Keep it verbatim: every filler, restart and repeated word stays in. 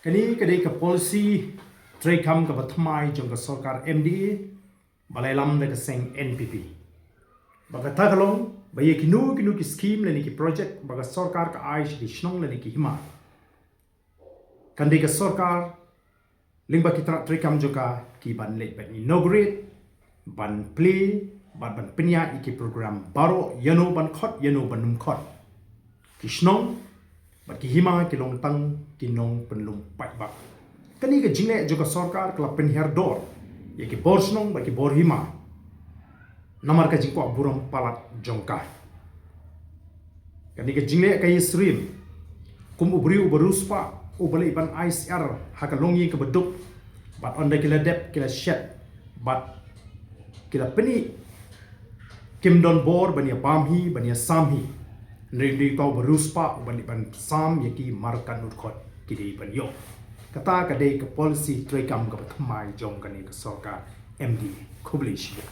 Kane ka dei ka policy treikam kaba thymmai jong ka sorkar M D A ba la ïalam da ka seng N P P. Ba kata ka long ba ïa kino kino ki scheme lane ki project ba ka sorkar ka ai sha ki shnong lane ki hima, kan dei ka sorkar lyngba ki tnat treikam jong ka ki ban leit ban inaugurate, ban plie, ban ban pynïaid ïa ki program baroh, ïano ban khot ïano ban ym khot. Ki shnong bad ki hima ki long tang ki nongpynlong paidbah. Kane ka jingleh jong ka sorkar ka la pynhiar dor ïa ki bor shnong bad ki bor hima namar ka jingkwah burom palat jong ka. Kane ka jingleh ka ïasyriem kum u briew uba riewspah uba leit ban ai syiar ha ka longïing kaba duk, bad ynda ki la dep ki la shet bad ki la pyni kim don bor ban ïabam hi ban ïasam hi. Hynrei uta uba riewspah uba leit ban sam ïa ki markatnud khot ki dei ban ïoh. Kata ka dei ka policy treikam kaba thymmai jong kane ka sorkar M D A. Khublei shibun.